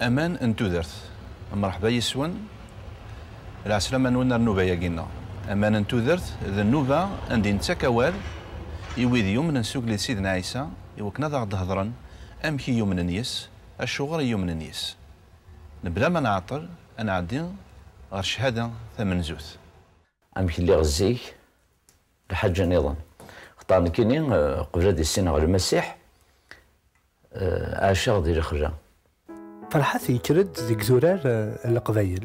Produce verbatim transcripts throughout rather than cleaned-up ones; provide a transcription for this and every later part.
Aman n tudert. Mreḥba yis-wen. Lɛeslama-nwen ar nnuba-yagi-nneɣ. Aman n tudert d nnuba anda i nettak awal i wid yumnen s ugellid Sidna Ɛisa, i wakken ad aɣ-d-hedren amek i yumnen yes, acuɣer i yumnen yes. Mebla ma nɛeṭṭel, ad nɛeddi ɣer cchada tamenzut. Amek lliɣ zik, lḥaǧa niḍen. Xaṭer nekkini, eh, qbel ad issineɣ Lmasiḥ, eh, ɛaceɣ di lexla. Ferḥat yekker-d deg idurar, eh, n Leqbayel.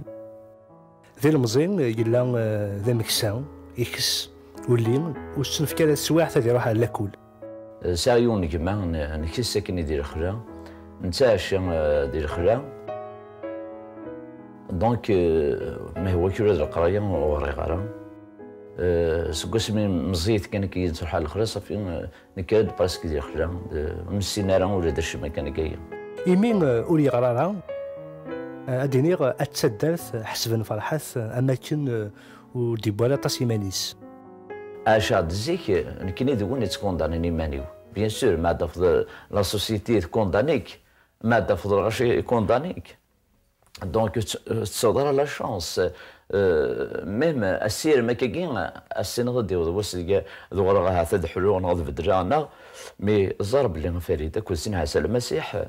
D ilemẓi, eh, yella, eh, d ameksa, ikess ulli, ur s-nefk ara teswiɛt ad iruḥ ar lakul. Eh, sɛiɣ yiwen n gma, n-, nkess akken i di lexla, nettɛaci, eh, di lexla. Donc, eh, ma iwa kra d leqraya ur ɣriɣ ara. Eh, seg wasmi meẓẓiyet kan akka i nettruḥ ar lexla, safi, eh, nekker-d presque di lexla, eh, ur nessin ara ula d acemma kan akka. Imi, eh, ur yeɣra ara, eh, ad d-iniɣ, eh, at taddart ḥesben Ferḥat, eh, am akken, eh, ur d-yewwi ara aṭas iman-is. Ɛaceɣ-d zik, eh, nekkini d win yettkundanin iman-iw. Bien sûr, ma ad tafeḍ, eh, la société tkundanik, ma ad tafeḍ lɣaci ikundanik. Donc, ur tt-, ur tettuḍ ara la chance. Euh, même asirem akkagi, ad ssineḍ ad d-iweḍ wass deg d ɣreɣ ahat ad ḥluɣ neɣ ad beddleɣ neɣ, mais ẓer belli Farid akked Sidna Ɛisa Lmasiḥ,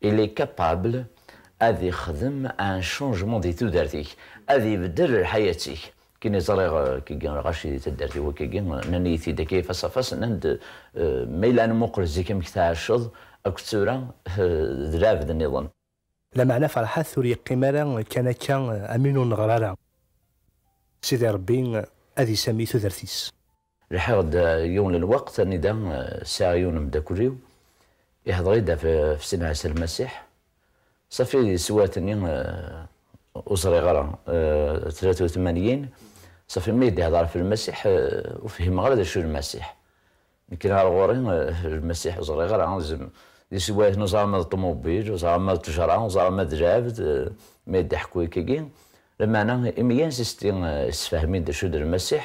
il est capable ad ixdem un changement di tudert-ik, ad ibeddel lḥayat-ik. Kini ẓriɣ, euh, kigi lɣaci di taddart-iw akkagi, nnan-iyi-t-id akka face à face, nnan-d, euh, ma yella ad nmuqel zik amek tɛaceḍ akked tura, euh, d lɛebd nniḍen. Lameɛna Ferḥat ur yeqqim ara kan akka am win ur neɣri ara. Sidi Ṛebbi ad isami tudert-is. Lḥiɣ-d yiwen n lweqt anida, eh, sɛiɣ yiwen n umeddakel-iw, ihdeṛ-iyi-d ɣef, ɣef Sidna Ɛisa Lmasiḥ. Safi di teswiɛt-nni, eh, ur ẓriɣ ara, eh, tlata u tmanyin, safi mi d-ihdeṛ ɣef Lmasiḥ, eh, ur fhimeɣ ara d acu Lmasiḥ. Nekk ar ɣur-i, eh, Lmasiḥ ur ẓriɣ ara, zem, di teswiɛt neẓra ma d ṭumubil, ur ẓriɣ ma d ṭṭejra, ur ẓriɣ ma d lɛebd, eh, mi d-iḥekku akkagi. Lameɛna, imi insisti, eh, issefhem-iyi-d d acu d Lmasiḥ.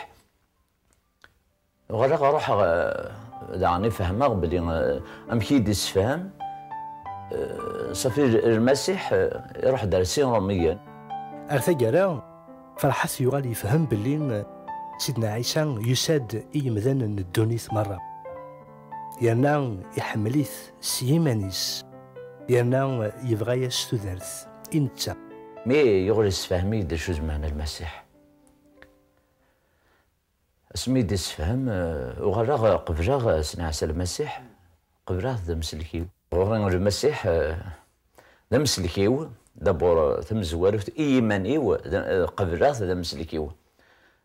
Uɣaleɣ ruḥeɣ, eh, daɣen i fehmeɣ belli, eh, amek i yi-d-issefhem, eh, safi l-, Lmasiḥ, eh, iruḥ-d ar sin Ṛumiyen. Ar taggara, Ferḥat yuɣal yefhem belli, eh, Sidna Ɛisa yusa-d i yimdanen n ddunit merra. Yerna iḥemmel-it s yiman-is. Yerna yebɣa-yas tudert i netta. Mi yuɣal yessefhem-iyi-d d acu d lmeɛna Lmasiḥ. Asmi i d-issefhem, eh, uɣaleɣ qebleɣ, eh, Sidna Ɛisa Lmasiḥ, qebleɣ-t d amsellek-iw. Ɣur-i Lmasiḥ, eh, d amsellek-iw, d'abord, eh, tamezwarut i yiman-iw, d, eh, qebleɣ-t d amsellek-iw.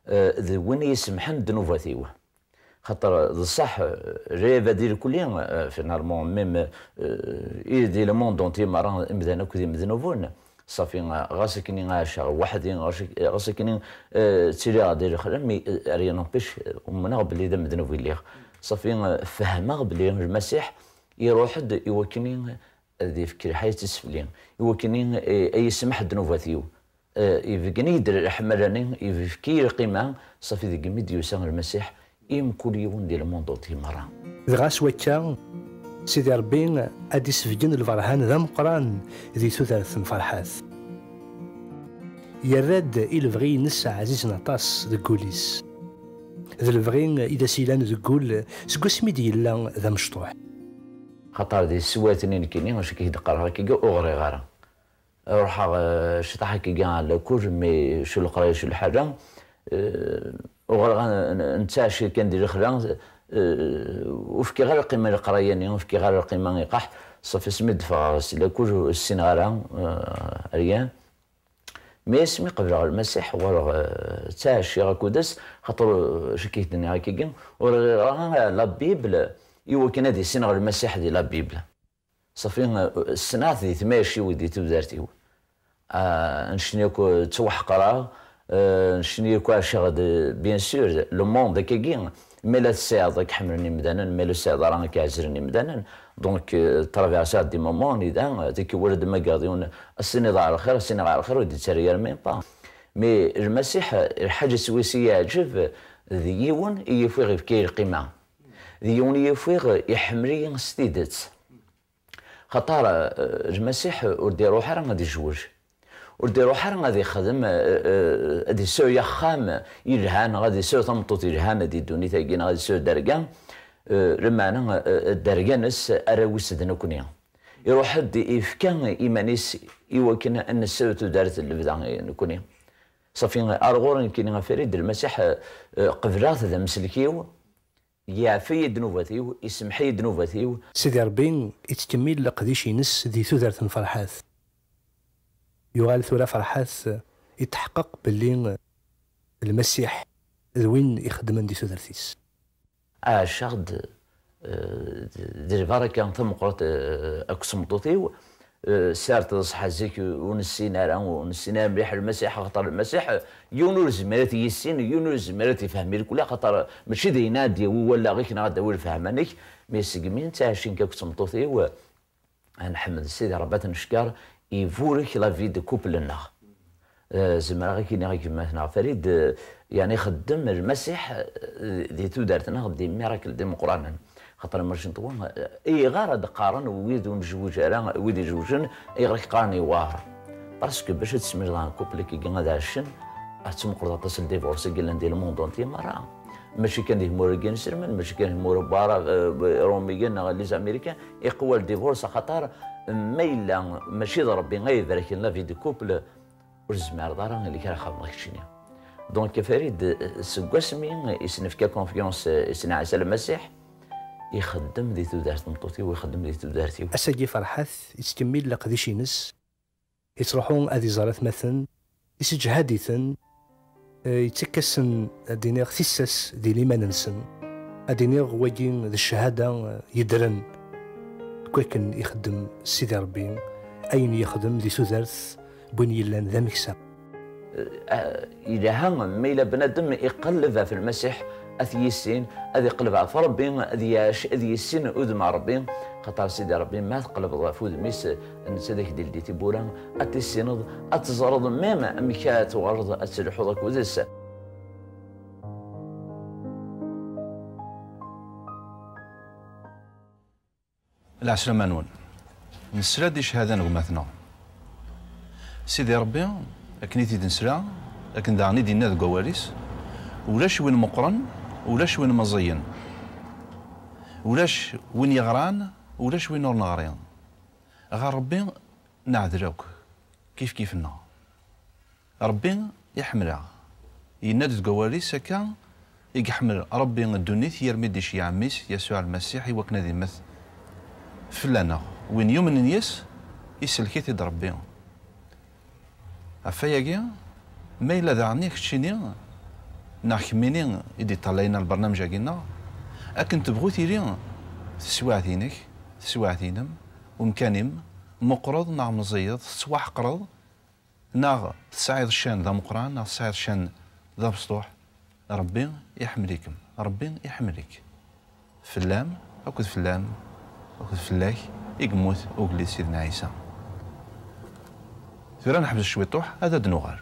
Eh, d win i yi-semḥen ddnubat-iw. Xaṭer d ṣṣeḥ, eh, l'Évangile kulli, eh, finalement, même, eh, i di le monde entier merra, imdanen akk d imednuben. Safi, eh, ɣas akken i ɛaceɣ weḥd-i, ɣas ak-, ɣas akken i, eh, ttiliɣ di lexla, mais, eh, rien n'empêche, eh, umneɣ belli d amednub i lliɣ. Safi, eh, fehmeɣ belli Lmasiḥ iruḥ-d i wakken i ad yefk lḥayat-is fell-i, i wakken i, eh, ay yesmeḥ ddnubat-iw. Eh, ibeggen-iyi-d leḥmala-nni, ibefk-iyi lqima, safi deg mi d-yusa Lmasiḥ i mkul yiwen di lmunḍ ur d-yemra. Dɣa s wakka, Sidi Ṛebbi ad d-isbeggen lberhan d ameqqran di tudert n Ferḥat. Yerra-d i lebɣi-ines ɛzizen aṭas deg wul-is. D lebɣi i d as-yellan deg wul seg wasmi d-yella d amecṭuḥ. Xaṭer di teswiɛt-nni nekkini, acu i k-id-qqareɣ akkagi, ur ɣriɣ ara. Ruḥeɣ, eh, cṭaḥ akkagi ɣer lakul, mais cu leqraya, cu lḥala, eh, uɣaleɣ n-, n-, nettɛaci kan di lexla, eh, ur fkiɣ ara lqima i leqraya-nni, ur fkiɣ ara lqima i qaḥ. Safi asmi d-ffɣeɣ si lakul, ur ssineɣ ara, eh, rien. Mais asmi qebleɣ Lmasiḥ, uɣaleɣ, eh, ttɛaciɣ akked-s, xaṭer, eh, acu akka i k-d-nniɣ akkagi, ur ɣriɣ ara la Bible i wakken ad issineɣ Lmasiḥ di la Bible. Safi, eh, ssneɣ-t di tmacint-iw, di tudert-iw. Ah, annect-nni akk ttwaḥeqreɣ, eh, annect-nni akk ɛaceɣ-d, bien sûr, le monde akkagi, ma la tesɛiḍ ad k-ḥemmlen imdanen, ma la tesɛiḍ ara ad k-ɛezlen imdanen. Donc, eh, traverseɣ des moments, anida, eh, tikwal ad d-mmagreɣ d yiwen, ad s-tiniḍ ɣer lxir, ad s-tiniḍ ɣer lxir, ur d-yettarra ara même pas. Mais Lmasiḥ, eh, lḥaǧa s wis i yeɛǧeb, eh, d yiwen i yi-ufiɣ yefka-yi lqima. D yiwen i yi-ufiɣ, eh, iḥemmel-iyi s tidet. Xaṭer, eh, Lmasiḥ ur d-iruḥ ara ad izweǧ. Ur d-iruḥ ara ad ixdem, eh, eh, ad yesɛu axxam yelhan, neɣ ad yesɛu tameṭṭut yelhan di ddunit-agi, neɣ ad yesɛu dderga, eh, lameɛna, eh, dderga-nnes arraw-is d nekkni. Iruḥ-d, ifka iman-is i wakken ad nesɛu tudert n lebda, eh, nekkni. Ṣafi, ar ɣur-i nekkini a Farid, Lmasiḥ, eh, eh, qebleɣ-t d amsellek-iw, yeɛfa-yi ddnubat-iw, isemmeḥ-iyi ddnubat-iw. Sidi Ṛebbi ittkemmil leqdic-ines di tudert n Ferḥat. Yuɣal tura Ferḥat itḥeqqeq belli Lmasiḥ d win ixeddmen di tudert-is. Ɛaceɣ-d, eh, d, d lbaraka tameqqrant, eh, akked tmeṭṭut-iw. Eh, certes, d ṣṣeḥ, zik ur nessin ara, ur nessin ara mliḥ Lmasiḥ, axaṭer Lmasiḥ, eh, yiwen ur yezmir ad t-yissin, yiwen ur yezmir ad t-ifhem irkelli, axaṭer mačči d ayen ad d-yawi wallaɣ-ik neɣ ad d-tawi lfehma-nnek. Mi segmi nettɛic nekk akked tmeṭṭut-iw, ad nḥemmed Sidi Ṛebbi, ad t-neckeṛ, iburek la vie de couple-nneɣ. Eh, zemreɣ ad k-iniɣ a gma-tneɣ Farid, eh, yeɛni ixeddem Lmasiḥ, eh, di tudert-nneɣ des miracles d imeqqranen. Xaṭer ma cent wa, eh, ayɣer ad qqaren wid ur nezwiǧ ara, wid izewǧen, ayɣer i k-qqaren yewɛer? Parce que bac ad tesmireḍ un couple-agi ad ɛecen, ad tmeqqreḍ aṭas n divorce i yellan di le monde entier merra. Mačči kan di tmura n inselmen, mačči kan di tmura n Waɛrab, eh, Iṛumiyen neɣ les Américains, iqwa le divorce, axaṭer ma yella mačči d Ṛebbi ay ibarken la vie de couple, ur tezmireḍ ara ili kra xedmeḍ keččini. Donc, Farid, seg wasmi i s-nefka confiance, eh, i Sidna Ɛisa Lmasiḥ, ixeddem di tudert n tmeṭṭut-iw, ixeddem di tudert-iw. Ass-agi Ferḥat ittkemmil leqdic-ines, ittruḥu ad iẓer atmaten, isseǧhad-iten, eh, yettak-asen, ad d-iniɣ, tissas di liman-nsen. Ad d-iniɣ, wagi d ccahada, eh, yeddren deg wakken ixeddem Sidi Ṛebbi, ayen yexdem di tudert n win yellan d ameksa. Eh, yelha ma yella bnadem iqelleb ɣef Lmasiḥ, ad t-yissin, ad iqelleb ɣef Ṛebbi, ad yaɛec, ad yissin udem n Ṛebbi, xaṭer Sidi Ṛebbi ma tqellbeḍ ɣef udem-is, netta ad ak-d-ildi tiwwura, ad t-tissineḍ, ad teẓreḍ même amek ad tuɣaleḍ ad telḥuḍ akked-s. Lɛeslama-nwen. Nesla-d i ccahada n gma-tneɣ. Sidi Ṛebbi, akken i t-id-nesla, akken daɣen i d-yenna deg wawal-is, ulac win meqqren, ulac win meẓẓiyen, ulac win yeɣran, ulac win ur neɣri. Ɣer Ṛebbi neɛdel akk, kif kif-nneɣ. Ṛebbi iḥemmel-aɣ. Yenna-d deg wawal-is akka i iḥemmel Ṛebbi ddunit, yermi d-iceyyeɛ Mmi-s, Yasuɛ Lmasiḥ, i wakken ad immet fell-aneɣ. Win yumnen yes, isellek-it-id Ṛebbi. Ɣef wayagi, ma yella daɣen i keččini neɣ kemmini i d-iṭṭalayen ar lbernamej-agi-nneɣ, akken tebɣu tili teswiɛt-inek, teswiɛt-inem, umkan-im, meqqreḍ neɣ meẓẓiyeḍ, tettwaḥeqreḍ, neɣ tesɛiḍ ccan d ameqqran, neɣ tesɛiḍ ccan d abesṭuḥ, Ṛebbi iḥemmel-ikem, Ṛebbi iḥemmel-ik. Fell-am, akked fell-am, akked fell-ak i yemmut ugellid Sidna Ɛisa. Tura neḥbes cwiṭuḥ, ad d-nuɣal.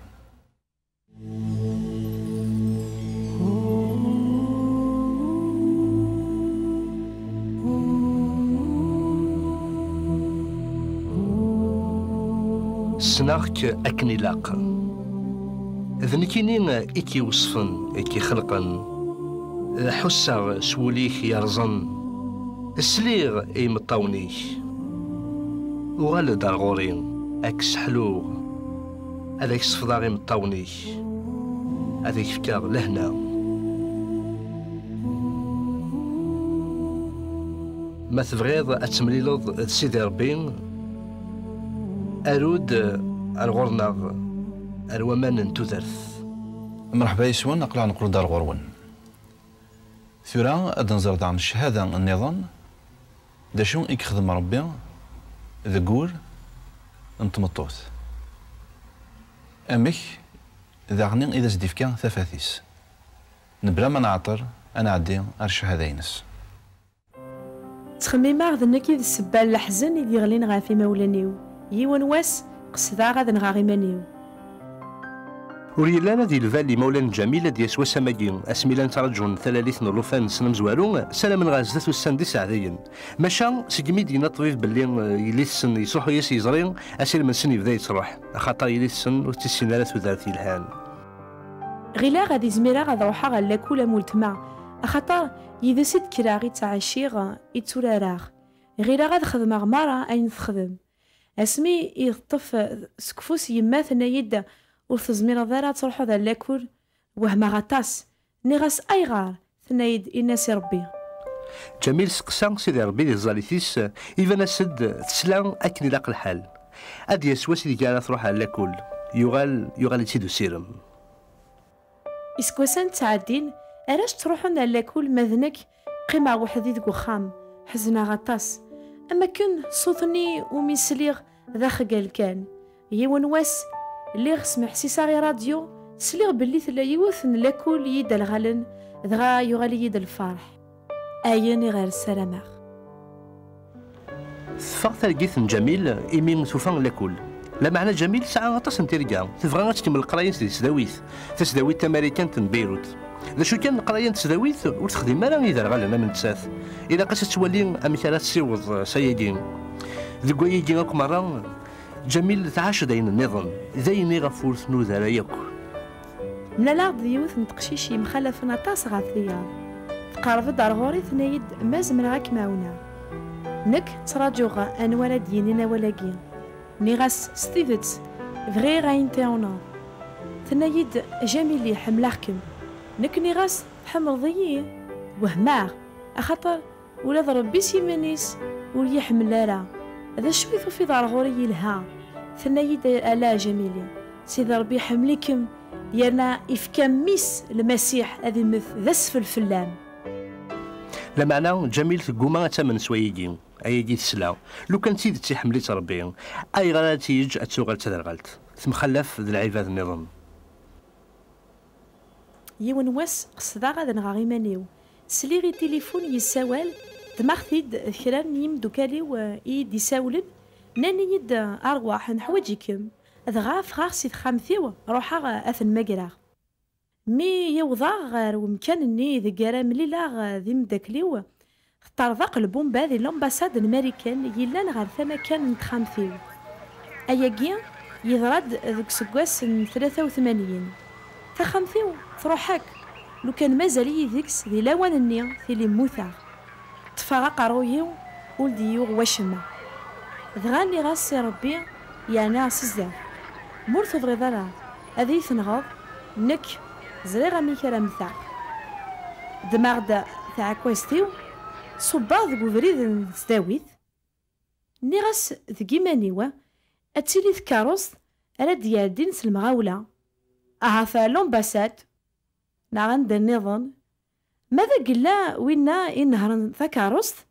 Ssneɣ-k akken ilaq. D nekkini i k-iweṣfen, i k-ixelqen. Ḥusseɣ s wul-ik yerẓen. Sliɣ i imeṭṭawen-ik. Uɣal-d ar ɣur-i, ad k-sseḥluɣ. Ad ak-sefḍeɣ imeṭṭawen-ik. Ad ak-fkeɣ lehna. Ma tebɣiḍ ad temlileḍ d Sidi Ṛebbi, aru-d ar ɣur-neɣ, ar waman n tudert. Mreḥba yes-wen, aql-aɣ neqqel-d ar ɣur-wen. Tura ad nẓer daɣen ccahada nniḍen, d acu i yexdem Ṛebbi deg wul n tmeṭṭut. Amek daɣen i d as-d-ifka tafat-is. Mebla ma nɛeṭṭel, ad nɛeddi ar ccahada-ines. Ttxemmimeɣ d nekk i d ssebba n leḥzen i d-yeɣlin ɣef imawlan-iw. Yiwen wass, qesdeɣ ad nɣeɣ iman-iw. Ur yelli ara di lbal imawlan n Ǧamil ad d-yas wass am wagi, asmi llan ttraǧun talalit n llufan-nsen amezwaru, ssaramen ɣer zdat ussan d iseɛdiyen. Maca, segmi d-yenna ṭṭbib belli, eh, yelli-tsen yesruḥu-yas yeẓri, asirem-nsen yebda yettruḥ, axaṭer yelli-tsen ur tt-issin ara tudert yelhan. Ɣileɣ ad izmireɣ ad ruḥeɣ ɣer lakul am weltma, axaṭer yid-s i d-kkreɣ, i ttɛaciɣ, i tturareɣ. Ɣileɣ ad xedmeɣ merra ayen texdem. Asmi i teṭṭef seg ufus yemma, tenna-yi-d: "Ur tezmireḍ ara ad truḥeḍ ar lakul?" Wehmeɣ aṭas. Nniɣ-as: "Ayɣer?" Tenna-yi-d: "Ini-as i Rebbi." Ǧamil seqsa Sidi Rebbi di tẓallit-is, iban-as-d tesla akken ilaq lḥal. Ad d-yas wass ideg ara truḥ ar lakul. Yuɣal, yuɣal-itt-id usirem. Iseggasen ttɛeddin, arrac ttruḥun ar lakul, ma d nekk, qqimeɣ weḥd-i deg uxxam, ḥezneɣ aṭas. Am akken ṣṣut-nni umi sliɣ d axeggel kan. Yiwen wass, lliɣ smeḥsiseɣ i ṛṛadyu, sliɣ belli tella yiwet n lakul i yi-d-alɣalen, dɣa yuɣal-iyi-d lferḥ. Ayen i ɣer ssarameɣ. Teffeɣ targit n Ǧamil imi tufa lakul. Lameɛna Ǧamil tesɛa aṭas n tirga, tebɣa ad tkemmel leqraya-ines di tesdawit, tasdawit tamarikant n Beirut. D acu kan, leqraya n tesdawit ur texdim ara iderɣalen am nettat. Ilaq-as ad twali amek ara tessiweḍ s ayagi. Deg wayagi akk merra, Ǧamil tɛac d ayen nniḍen, d ayen iɣef ur tnuda ara yakk. Mlaleɣ-d d yiwet n teqcict yemxalafen aṭas ɣef tiyaḍ. Tqerreb-d ar ɣur-i, tenna-yi-d: "Ma zemreɣ ad kem-ɛawneɣ?" Nekk ttraǧuɣ anwa ara d-yinin awal-agi. Nniɣ-as: "S tidet, bɣiɣ ayen tɛawneḍ." Tenna-yi-d: "Jamili, ḥemmleɣ-kem." Nekk nniɣ-as: "Tḥemmleḍ-iyi?" Wehmeɣ, axaṭer ula d Rebbi s yiman-is ur yi-ḥemmel ara. D acu i tufiḍ ar ɣur-i yelha? Tenna-yi-d: "Ala a Jamili, Sidi Rebbi iḥemmel-ikem, yerna ifka mmi-s Lmasiḥ ad immet d asfel fell-am." Lameɛna Ǧamil tegguma ad tamen s wayagi. Ayagi tesla. Lukan d tidet iḥemmel-itt Rebbi, ayɣer ara tt-yeǧǧ ad tuɣal d taderɣalt? Temxallaf d lɛibad nniḍen. Yiwen wass, qesdeɣ ad nɣeɣ iman-iw. Sliɣ i tilifun yessawal, ddmeɣ-t-id d kra n yimdukal-iw, eh, i yi-d-isawlen, nnan-iyi-d: "Arwaḥ, neḥwaǧ-ikem." Dɣa ffɣeɣ si texxamt-iw, ruḥeɣ, eh, ad ten-mmagreɣ. Mi yewḍeɣ ɣer wemkan-nni ideg ara mlileɣ, eh, d imdakel-iw, teṭṭerḍeq lbumba di l'ambassade n Marikan yellan ɣer tama kan n texxamt-iw. Ayagi yeḍra-d deg useggas n tlata u tmanyin. Taxxamt-iw truḥ akk, lukan mazal-iyi deg-s di lawan-nni, tili mmuteɣ. Ṭṭfeɣ aqerruy-iw, ur d-yuɣ wacemma. Dɣa nniɣ-as i Rebbi, yerna s zdat: "Ma ur tebɣiḍ ara ad iyi-tenɣeḍ, nekk ẓriɣ amek ara mmteɣ." Ddmeɣ-d taɛekkazt-iw, ṣubbeɣ deg ubrid n tesdawit. Nniɣ-as deg iman-iw: "Ad tili tkeṛṛust ara d-iɛeddin s lemɣawla, ahat l'ambassade neɣ anda nniḍen. Ma d yella winna inehṛen takeṛṛust,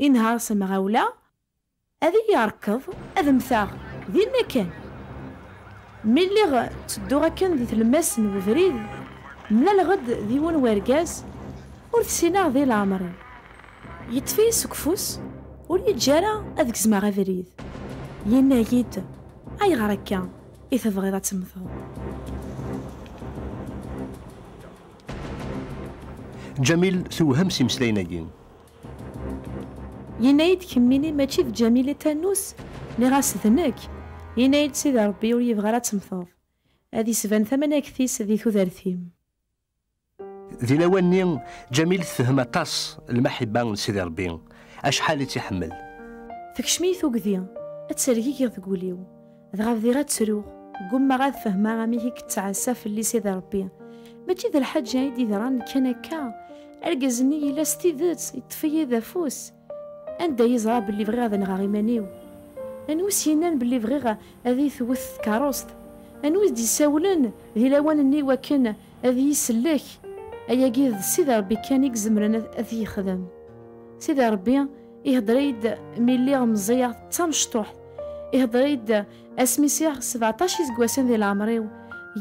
inehṛ s lemɣawla, ad iyi-yerkeḍ, ad mmteɣ dinna kan." Mi lliɣ ttedduɣ akken di tlemmast n webrid, mlaleɣ-d d yiwen wergaz ur t-ssineɣ di leɛmer-iw. Yeṭṭef-iyi seg ufus, ur yi-ǧǧi ara ad gezmeɣ abrid. Yenna-yi-d: "Ayɣer akka i tebɣiḍ ad temmteḍ?" Ǧamil tewhem s imeslayen-agi. Yenna-yi-d: "Kemmini mačči d Ǧamil i tannus?" Nniɣ-as: "D nekk." Yenna-yi-d: "Sidi Ṛebbi ur yebɣi ara ad temmteḍ. Ad isban tamanagt-is di tudert-im." Di lawan-nni, Ǧamil tefhem aṭas lmaḥibba n Sidi Ṛebbi, acḥal i tt-iḥemmel. Tekcem-iyi tugdi, ad tergigiɣ deg wul-iw. Dɣa bdiɣ ad ttruɣ, ggummaɣ ad fehmeɣ amek i yettɛassa fell-i Sidi Ṛebbi. Mačči d lḥaǧa i d-yeḍran kan akka. Argaz-nni yella s tidet, yeṭṭef-iyi-d afus. Anda yeẓra belli bɣiɣ ad nɣeɣ iman-iw? Anwa i s-yennan belli bɣiɣ ad iyi-tewwet tkeṛṛust? Anwa i s-d-yessawlen di lawan-nni wakken ad iyi-sellek? Ayagi d Sidi Ṛebbi kan i izemren ad, ad t-yexdem. Sidi Ṛebbi ihedder-iyi-d mi lliɣ meẓẓiyeɣ d tamecṭuḥt. Ihedder-iyi-d asmi sɛiɣ sebɛeṭṭac iseggasen di leɛmer-iw.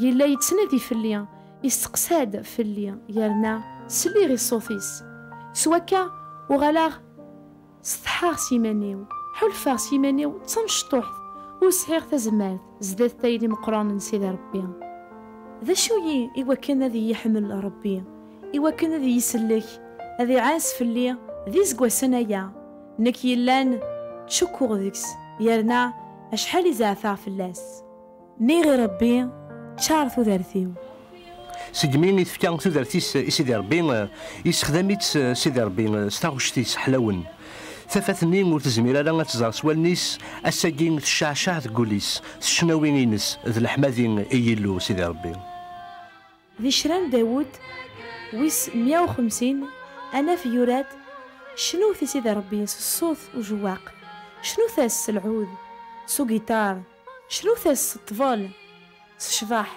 Yella yettnadi fell-i, yesteqsa-d fell-i, yerna sliɣ i ṣṣut-is. S wakka, uɣaleɣ setḥaɣ s yiman-iw, ḥulfaɣ s yiman-iw d tamecṭuḥt, ur sɛiɣ tazmert zdat tayri meqqren n Sidi Ṛebbi. D acu-yi i wakken ad iyi-iḥemmel Ṛebbi, i wakken ad iyi-isellek, ad iɛas fell-i d izeggasen aya, nekk yellan ttcukkuɣ deg-s, yerna acḥal i zeɛfeɣ fell-as. Nniɣ i Ṛebbi, ččar tudert-iw. Segmi i tefka tudert-is i Sidi Ṛebbi, yessexdam-itt Sidi Ṛebbi s taɣect-is ḥlawen. Tafat-nni ur tezmir ara ad tẓer s wallen-is, ass-agi tecceɛceɛ deg wul-is s ccnawi-ines d leḥmadi i Yillu Sidi Ṛebbi. Di ccra n Dawed, wis mya u xemsin, ad naf yura-d: Cnut i Sidi Ṛebbi s ṣṣut ujewwaq, cnut-as s lɛud, s ugiṭar, cnut-as s ṭṭbel, s ccḍeḥ.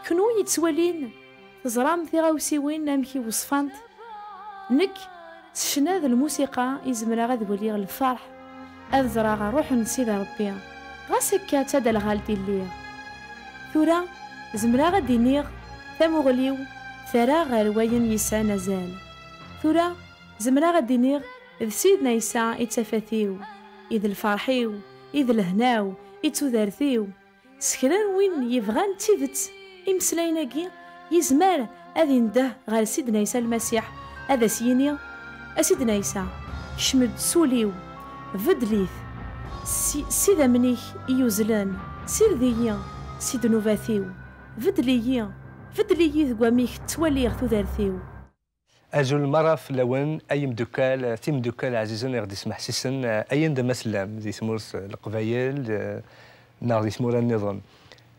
Kenwi yettwalin, teẓram tiɣawsiwin amek i weṣfant? Nekk, s ccna d lmusiqa i zemreɣ ad waliɣ lferḥ, ad ẓreɣ ṛṛuḥ n Sidi Ṛebbi, ɣas akka d tadalɣalt i lliɣ. Tura, zemreɣ ad d-iniɣ, tamuɣli-w terra ɣer wayen yesɛan azal. Tura, zemreɣ ad d-iniɣ, d Sidna Ɛisa i d tafat-iw, i d lferḥ-iw, i d lehna-w, i d tudert-iw. S kra n win yebɣan d tidet imeslayen-agi, yezmer ad indeh ɣer Sidna Ɛisa Lmasiḥ, ad as-yini: A Sidna Ɛisa, kcem-d s ul-iw, beddel-it s, s idammen-ik i yuzzlen, sired-iyi si ddnubat-iw, beddel-iyi, beddel-iyi deg wamek ttwaliɣ tudert-iw. Azul merra fell-awen, ay imdukkal, timedukkal ɛzizen i ɣ-d-ismeḥsisen, ayen d ma tellam di tmurt n Leqbayel, eh, neɣ di tmura nniḍen.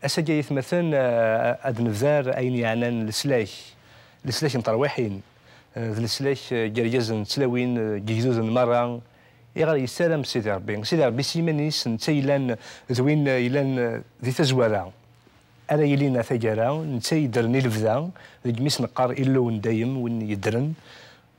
Ass-agi ay atmaten, eh, ad nebder ayen yeɛnan leslak, leslak n terwiḥin, eh, d leslak, eh, n yergazen d tlawin, eh, n yegduden merra, iɣer yessaram Sidi Ṛebbi. Sidi Ṛebbi s yiman-is, netta yellan d win, eh, yellan, eh, di tazwara. Ara yilin ar taggara, netta yeddren i lebda, deg mi s-neqqar Illu n dayem, win yeddren.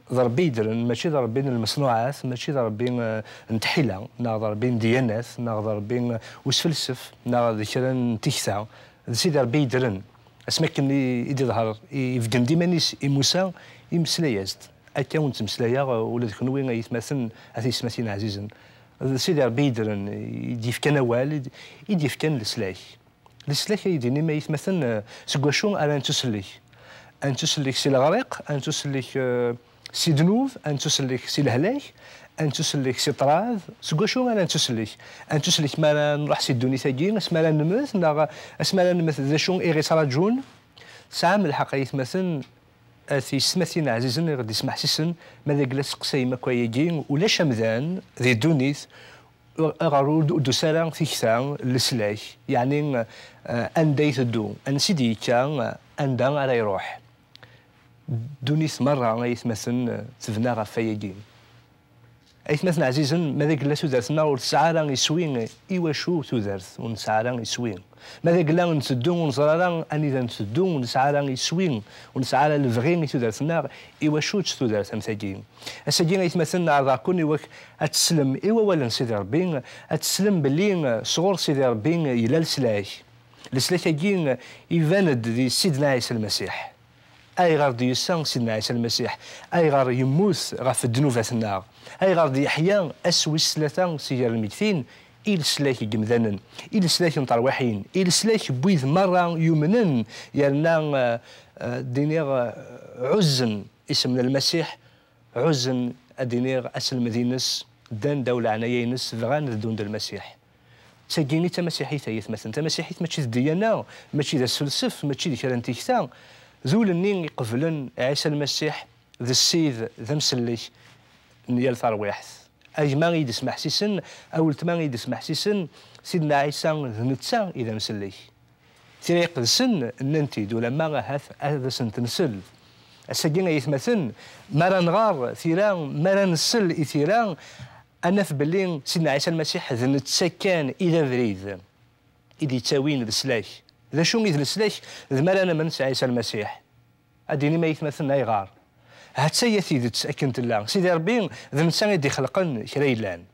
D Ṛebbi yeddren, mačči d Ṛebbi n lmeṣnuɛat, mačči d Ṛebbi, eh, n tḥila, neɣ d Ṛebbi n ddiyanat, neɣ d Ṛebbi, eh, usfelsef, neɣ d kra n tikta. D Sidi Ṛebbi yeddren. Asmi akken i, i d-iḍher, i, ibeggen-d iman-is i Musa, imeslay-as-d: Akka wen-ttmeslayeɣ, eh, ula d kenwi ay atmaten, a tiyessetmatin ɛzizen. D Sidi Ṛebbi yeddren, i d-yefkan awal, i d-, i d-yefkan leslak. Leslak, ay d-inim ay atmaten, eh, seg wacu ara nettusellek? Ad nettusellek si leɣriq, ad nettusellek, eh, si ddnub, ad nettusellek si lehlak, ad nettusellek si ṭṭrad. Seg wacu ara nettusellek? Ad nettusellek mi ara nruḥ si ddunit-agi, asmi ara nemmet, neɣ asmi ara nemmet d acu i ɣ-ittraǧun? Tesɛam lḥeqq ay atmaten, a tiyessetmatin ɛzizen i ɣ-d-ismeḥsisen, ma d agla tseqsayem akk ayagi, ulac amdan di ddunit ɣer ur d-, ur d-tusi ara tikta n leslak, yeɛni, eh, anda i teddu, ansi d-yekka, eh, anda ara iruḥ. Ddunit merra ay atmaten, eh, tebna ɣef wayagi. Ay atmaten ɛzizen, ma d agella tudert-nneɣ ur tesɛi ara iswi, i wacu tudert ur nesɛi ara iswi? Ma d agella nteddu ur neẓri ara anida nteddu, ur nesɛi ara iswi, ur nesɛi ara lebɣi i tudert-nneɣ, i wacu-tt tudert am tagi? Ass-agi ay atmaten, ɛerḍeɣ-ken i wak ad teslem i wawal n Sidi Ṛebbi, ad teslem belli, eh, sɣur Sidi Ṛebbi, eh, yella leslak. Leslak-agi, eh, iban-d di Sidna Ɛisa Lmasiḥ. Ayɣer d-yusa Sidna Ɛisa Lmasiḥ? Ayɣer yemmut ɣef ddnubat-nneɣ? Ayɣer d-yeḥya ass wis tlata si gar lmegtin? I leslak n yemdanen, i leslak n terwiḥin, i leslak n wid merra yumnen, yerna, eh, eh, d-iniɣ, eh, ɛuzzen isem n Lmasiḥ, ɛuzzen, ad d-iniɣ, aselmed-ines, ddan ddaw leɛnaya-ines, bɣan ad ddun d Lmasiḥ. D tagi i d tamasiḥit, ay atmaten. Tamasiḥit mačči d ddiyana, mačči d asfelsef, mačči d kra n tikta. D ul-nni iqeblen Ɛisa Lmasiḥ d Ssid, d amsellek n yal tarwiḥt. A gma i d-ismeḥsisen, a weltma i d-ismeḥsisen, Sidna Ɛisa d netta i d amsellek. Tira Iqedsen nnant-id, ulamma ahat ad asent-nsel. Ass-agi, ay atmaten, mi ara nɣer tira, mi ara nsel i tira, ad naf belli Sidna Ɛisa Lmasiḥ d netta kan i d abrid i d-yettawin leslak. D acu i d leslak? D mi ara namen s Ɛisa Lmasiḥ. Ad d-inim ay atmaten ayɣer. Ha-tt-aya tidet akken tella. Sidi Ṛebbi d netta i d-ixelqen kra yellan.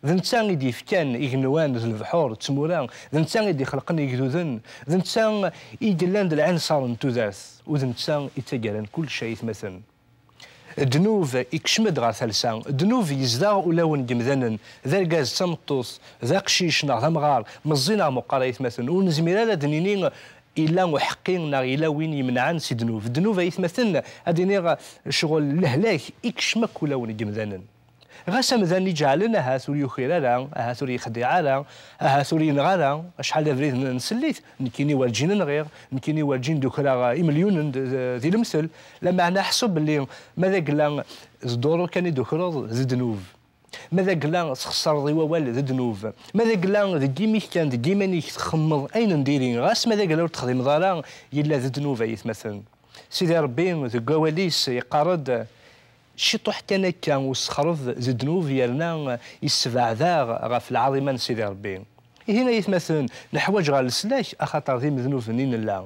D netta i d-yefkan igenwan d lebḥur d tmura. D netta i d-ixelqen igduden. D netta i yellan d lɛinṣer n tudert. U d netta i ttagaran kullec ay atmaten. Ddnub ikcem-d ɣer talsa. Ddnub yezdeɣ ulawen n yemdanen. D argaz, d tameṭṭut, d aqcic neɣ d amɣar, meẓẓi neɣ meqqar ay atmaten. Ur nezmir ara ad d-nini Yella uḥeqqi neɣ yella win yemneɛen si ddnub? Ddnub, ay atmaten, ad iniɣ, ccɣel lehlak ikcem akk ulawen n yemdanen. Ɣas amdan iǧeɛlen ahat ur yukir ara, ahat ur yexdiɛ ara, ahat ur yenɣi ara, acḥal d abrid n-, nsellit, nekkini werǧin nɣiɣ, nekkini werǧin d-ukreɣ imelyunen d-, d-, di lemtel, lameɛna ḥṣu belli ma d agla d duru kan i d-ukreḍ d ddnub. Ma d agla txeṣreḍ i wawal d ddnub. Ma d agla deg imi-k kan, deg iman-ik txemmeḍ ayen n diri, ɣas ma d agla ur t-texdimeḍ ara, yella d ddnub, ay atmaten. Sidi Ṛebbi deg wawal-is yeqqar-d, ciṭuḥ kan akka usexreb d ddnub yerna yessebɛed-aɣ ɣef lɛaḍima n Sidi Ṛebbi. Ihi ay atmaten, neḥwaǧ ɣer leslak axaṭer d imednuben i nella.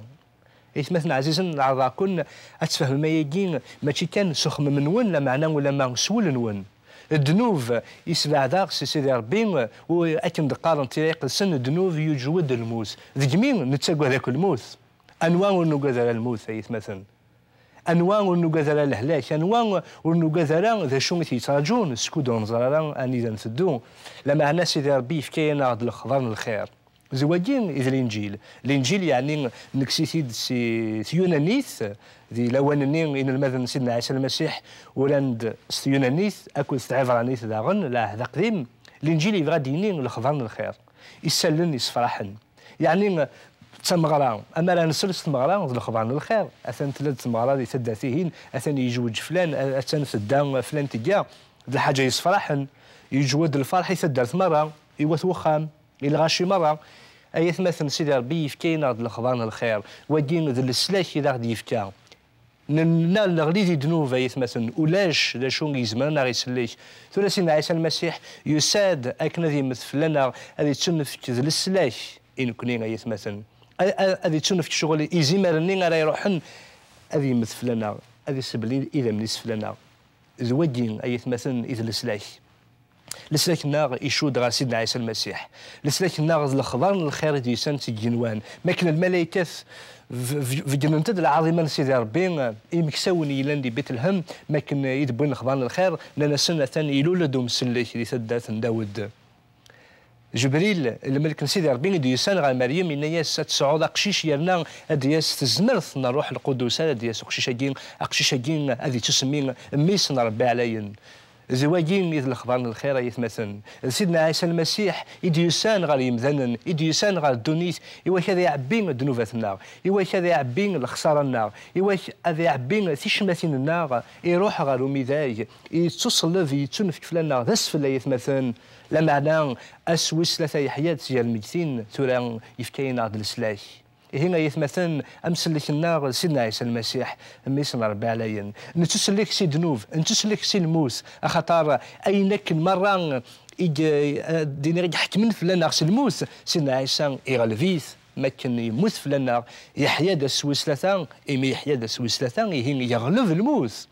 Aytmaten ɛzizen, ɛerḍeɣ-ken ad tfehmem ayagi mačči kan s uxemmem-nwen, lameɛna ulamma s wul-nwen. Ddnub yesbeɛd-aɣ si Sidi Ṛebbi, u akken d-qqaren Tira Iqedsen, ddnub yuǧwed lmut. Degmi nettagad akk lmut. Anwa ur nugad ara lmut, ay atmaten? Anwa ur nugad ara lehlak? Anwa ur nugad ara d acu i t-yettraǧun, skud ur neẓri ara anida nteddu? Lameɛna Sidi Ṛebbi yefka-yaneɣ-d lexbar n lxir. D wagi i d Linǧil. Linǧil, yeɛni, nekkes-it-id si tyunanit, di lawan-nni inelmaden n Sidna Ɛisa Lmasiḥ uran-d s tyunanit akked s tɛibranit daɣen, Lɛehd Aqdim. Linǧil yebɣa ad d-yini lexbar n lxir, isallen yessefraḥen. Yeɛni, d tameɣra, amar ad nsel s tmeɣra, d lexbar n lxir. Atan tella-d tmeɣra di taddart-ihin, atan yejweǧ flan, a-, atan tedda flan tga, d lḥaǧa yessefraḥen, yeǧwed lferḥ i taddart merra, i wat wexxam, i lɣaci merra. Ay atmaten, Sidi Ṛebbi yefka-yaneɣ-d lexbar n lxir. Wagi d leslak i d aɣ-d-yefka. Nenna neɣli di ddnub, ay atmaten, ulac d acu i izemren ad aɣ-isellek. Tura Sidna Ɛisa Lmasiḥ yusa-d akken ad yemmet fell-aneɣ, ad ittunefk d leslak i nekni, ay atmaten. A-, a-, ad ittunefk ccɣel i zimer-nni ara iruḥen ad yemmet fell-aneɣ, ad isebli idammen-is fell-aneɣ. D wagi, ay atmaten, i d leslak. Leslak-nneɣ icudd ɣer Sidna Ɛisa Lmasiḥ. Leslak-nneɣ d lexbar n lxir i d-yusan seg yigenwan. Makken lmalaykat v-, v-, beggnen-d lɛaḍima n Sidi Ṛebbi, imeksawen yellan di Bitlehem, makken i d-wwin lexbar n lxir, nnan-asen atan ilul-d umsellek di taddart n Dawed. Ǧebril, lmelk n Sidi Ṛebbi, i d-yusan ɣer Meryem, yenna-yas ad tesɛuḍ aqcic, yerna ad d-yas tezmert n Ṛṛuḥ Lqudus, ara d-yas uqcic-agi, aqcic-agi ad ittusemmi Mmi-s n Ṛebbi Ɛlayen. D wagi i d lexbar n lxir, ay atmaten. D Sidna Ɛisa Lmasiḥ i d-yusan ɣer yemdanen, i d-yusan ɣer ddunit, i wak ad iɛebbi ddnubat-nneɣ, i wak ad iɛebbi lexsara-nneɣ, i wak ad iɛebbi ticmatin-nneɣ, iruḥ ɣer umidag, yettuṣelleb, yettunefk fell-aneɣ d asfel, ay atmaten. Lameɛna, ass wis tlata yeḥya-d si gar lmeggtin, tura yefka-yaneɣ-d leslak. Ihi ay atmaten, amsellek-nneɣ d Sidna Ɛisa Lmasiḥ, Mmi-s n Ṛebbi Ɛlayen. Nettusellek si ddnub, nettusellek si lmut, axaṭer ayen akken merra i d-iniɣ i iḥekmen fell-aneɣ s lmut, Sidna Ɛisa iɣleb-it, makken yemmut fell-aneɣ, yeḥya-d ass wis tlata, imi yeḥya-d ass wis tlata, ihi yeɣleb lmut.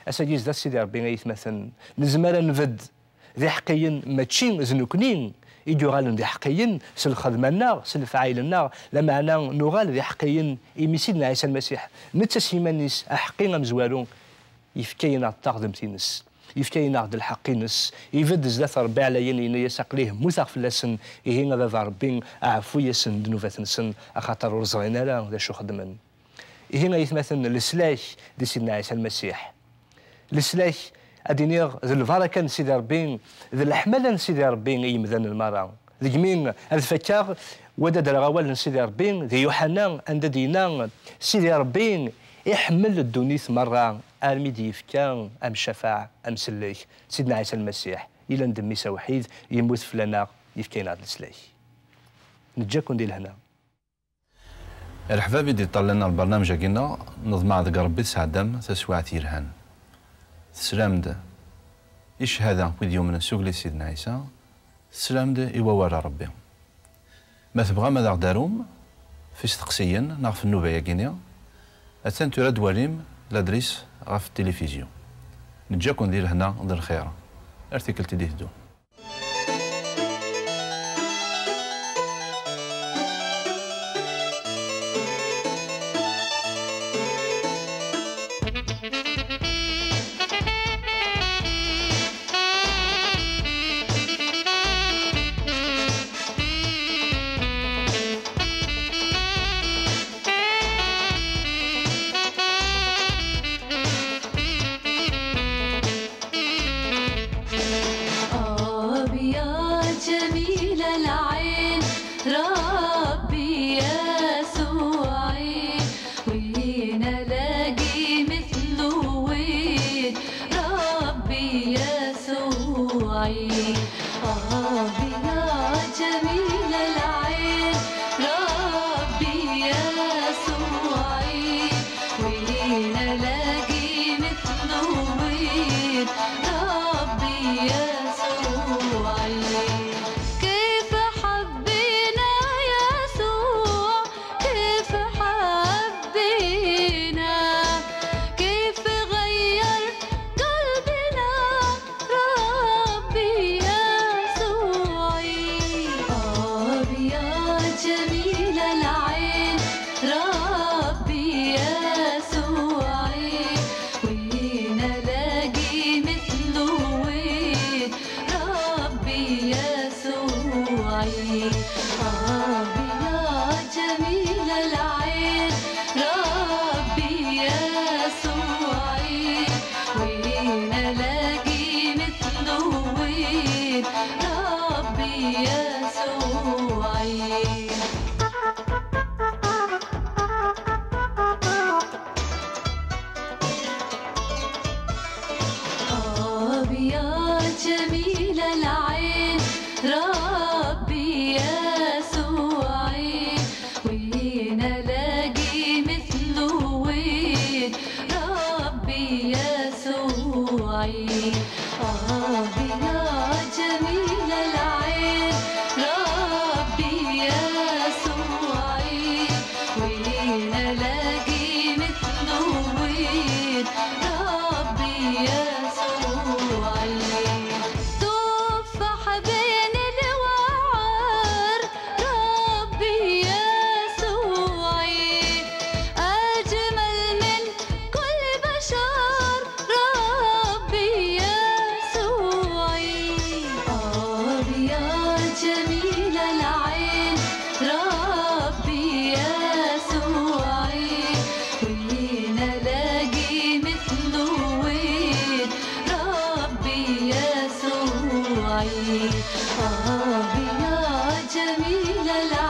Ass-agi zdat Sidi Ṛebbi ay atmaten, nezmer ad nbedd d iḥeqqiyen, mačči d nekni i d-yuɣalen d iḥeqqiyen s lxedma-nneɣ, s lefɛayel-nneɣ, lameɛna nuɣal d iḥeqqiyen imi Sidna Ɛisa Lmasiḥ, netta s yiman-is aḥeqqi amezwaru, yefka-yaneɣ-d taɣdemt-ines, yefka-yaneɣ-d lḥeqq-ines, ibedd zdat Ṛebbi Ɛlayen, yenna-yas aql-i mmuteɣ fell-asen, ihi a Baba Ṛebbi, ɛfu-yasen ddnubat-nsen, axaṭer ur ẓrin ara d acu xeddmen. Ihi ay atmaten, leslak di Sidna Ɛisa Lmasiḥ. Leslak, ad iniɣ, d lbaraka n Sidi Ṛebbi, d leḥmala n Sidi Ṛebbi i yemdanen merra. Degmi ad fakkeɣ, wa d ad rreɣ awal n Sidi Ṛebbi di Yuḥenna, anda d-yenna, Sidi Ṛebbi iḥemmel ddunit merra, armi d-yefka amcafaɛ, amsellek, Sidna Ɛisa Lmasiḥ, yellan d mmi-s awḥid, yemmut fell-aneɣ, yefka-aneɣ-d leslak. Neǧǧa-ken di lehna. Leḥbab i d-iṭallen ar lbernamej-agi-nneɣ, neḍmeɛ deg Ṛebbi tesɛeddam taswiɛt yelhan. Teslam-d i ccahada n wid yumnen s ugellid Sidna Ɛisa, teslam-d i wawal n Ṛebbi. Ma tebɣam ad aɣ-d-tarum f isteqsiyen neɣ f nnuba-agi-nni, attan tura ad d-twalim ladris ɣef tilifizyu. Neǧǧa-ken di lehna d lxir. Ar tikkelt i d-iteddun. آه يا جميل العين، ربي يسوعي، وين ألاقي مثله وين؟ ربي يسوعي. آه يا جميل العين، ربي يسوعي، وين ألاقي مثله وين؟ ربي يسوعي. آه يا جميل العين، ربي يسوعي، وين ألاقي مثله وين؟ ربي يسوعي. تفاح بين الوعر، ربي يسوعي، أجمل من كل بشر، ربي يسوعي. آه يا جميل العين، ربي يسوعي، وين ألاقي مثله وين؟ ربي يسوعي. آه يا جميل العين،